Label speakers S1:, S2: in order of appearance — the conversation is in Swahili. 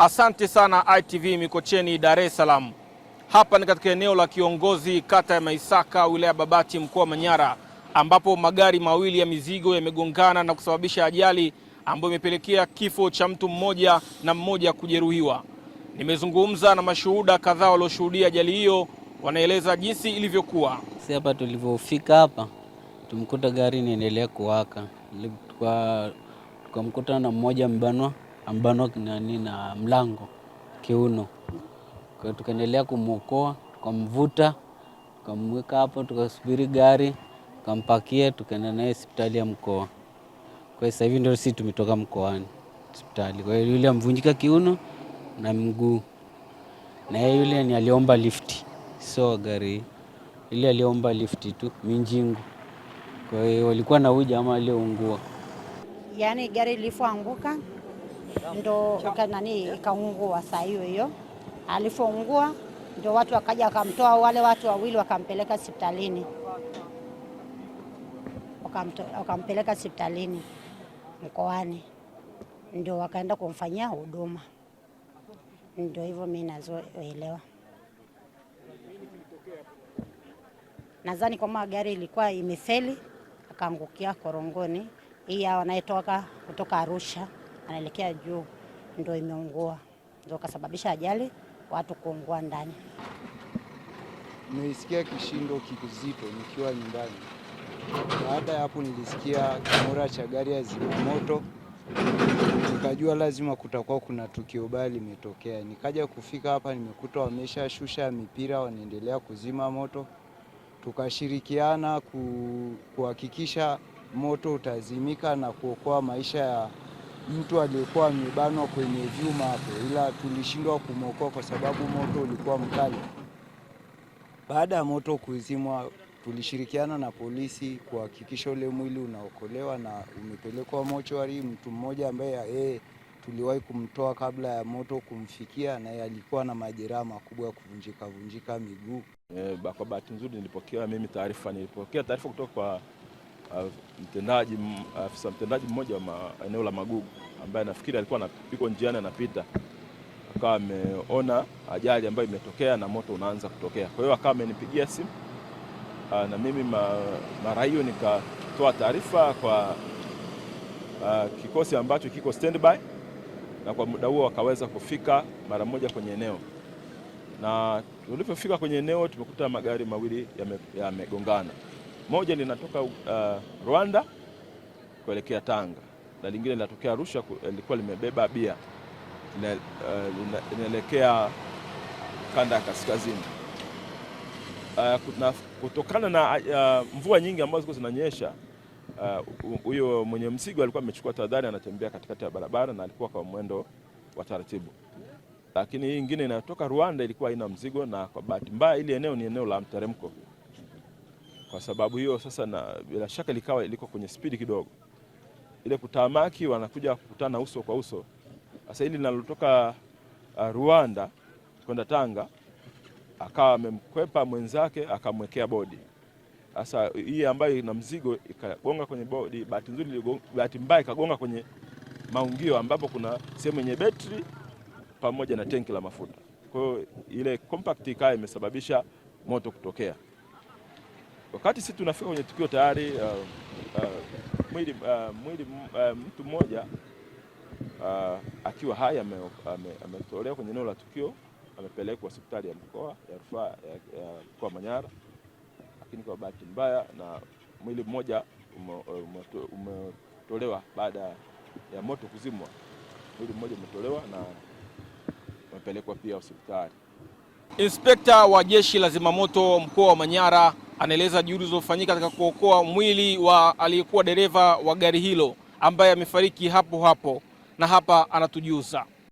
S1: Asante sana ITV Mikocheni, Dar es Salaam. Hapa ni katika eneo la Kiongozi, kata ya Maisaka, wilaya Babati, mkoa wa Manyara, ambapo magari mawili ya mizigo yamegongana na kusababisha ajali ambayo imepelekea kifo cha mtu mmoja na mmoja kujeruhiwa. Nimezungumza na mashuhuda kadhaa walioshuhudia ajali hiyo, wanaeleza jinsi ilivyokuwa.
S2: Sisi hapa tulivyofika hapa tumkuta gari inaendelea kuwaka, tukamkuta na mmoja mbanwa ambanwa nani na mlango kiuno. Kwa tukaendelea kumwokoa, tukamvuta, tukamweka hapo, tukasubiri gari, tukampakia, tukaenda naye hospitali ya mkoa. Kwa hiyo sasa hivi ndio sisi tumetoka mkoani hospitali. Kwa hiyo yule amvunjika kiuno na mguu, na yeye yule ni aliomba lifti, so gari ile aliomba lifti tu Minjingu. Kwa hiyo walikuwa na huyu jamaa aliyeungua.
S3: Yaani gari lilipoanguka ndo nani ikaungua saa hiyo hiyo, alipoungua ndo watu wakaja wakamtoa wale watu wawili wakampeleka hospitalini, wakampeleka hospitalini mkoani, ndio wakaenda kumfanyia huduma. Ndio hivyo mimi nazoelewa. Nadhani kwamba gari ilikuwa imefeli akaangukia korongoni. Hii wanayetoka kutoka Arusha anaelekea juu ndio imeungua, ndio kasababisha ajali watu kuungua ndani.
S4: Nilisikia kishindo kizito nikiwa nyumbani. Baada ya hapo, nilisikia kimura cha gari ya zimamoto, nikajua lazima kutakuwa kuna tukio baya limetokea. Nikaja kufika hapa, nimekuta wameshashusha mipira, wanaendelea kuzima moto. Tukashirikiana kuhakikisha moto utazimika na kuokoa maisha ya mtu aliyekuwa amebanwa kwenye vyuma hapo, ila tulishindwa kumwokoa kwa sababu moto ulikuwa mkali. Baada ya moto kuzimwa, tulishirikiana na polisi kuhakikisha ule mwili unaokolewa na umepelekwa mochwari. Mtu mmoja ambaye yeye tuliwahi kumtoa kabla ya moto kumfikia, na alikuwa na majeraha makubwa ya kuvunjika vunjika miguu.
S5: Kwa bahati nzuri nilipokea mimi taarifa, nilipokea taarifa kutoka kwa mtendaji, afisa mtendaji mmoja wa eneo la Magugu ambaye nafikiri alikuwa anapikwa njiani anapita, akawa ameona ajali ambayo imetokea na moto unaanza kutokea. Kwa hiyo akawa amenipigia simu na mimi mara hiyo nikatoa taarifa kwa kikosi ambacho kiko standby, na kwa muda huo wakaweza kufika mara moja kwenye eneo, na tulipofika kwenye eneo tumekuta magari mawili yamegongana. Moja linatoka Rwanda kuelekea Tanga na lingine linatokea Arusha, lilikuwa limebeba bia linaelekea kanda ya kaskazini. Kutokana na mvua nyingi ambazo zilikuwa zinanyesha, huyo mwenye mzigo alikuwa amechukua tahadhari, anatembea katikati ya barabara na alikuwa kwa mwendo wa taratibu. Lakini hii nyingine inayotoka Rwanda ilikuwa haina mzigo, na kwa bahati mbaya ile eneo ni eneo la mteremko. Kwa sababu hiyo sasa, na bila shaka likawa iliko kwenye spidi kidogo, ile kutamaki wanakuja kukutana uso kwa uso. Sasa hili linalotoka Rwanda kwenda Tanga akawa amemkwepa mwenzake akamwekea bodi. Sasa hii ambayo ina mzigo ikagonga kwenye bodi, bahati nzuri, bahati mbaya ikagonga kwenye maungio ambapo kuna sehemu yenye betri pamoja na tenki la mafuta. Kwa hiyo ile compact ikawa imesababisha moto kutokea. Wakati sisi tunafika kwenye tukio tayari mwili mtu mmoja akiwa hai ametolewa kwenye eneo la tukio, amepelekwa hospitali ya mkoa ya rufaa ya mkoa wa Manyara, lakini kwa bahati mbaya na mwili mmoja umetolewa baada ya moto kuzimwa. Mwili mmoja umetolewa na umepelekwa pia hospitali.
S1: Inspekta wa Jeshi la Zimamoto mkoa wa Manyara anaeleza juhudi zilizofanyika katika kuokoa mwili wa aliyekuwa dereva wa gari hilo ambaye amefariki hapo hapo, na hapa anatujuza.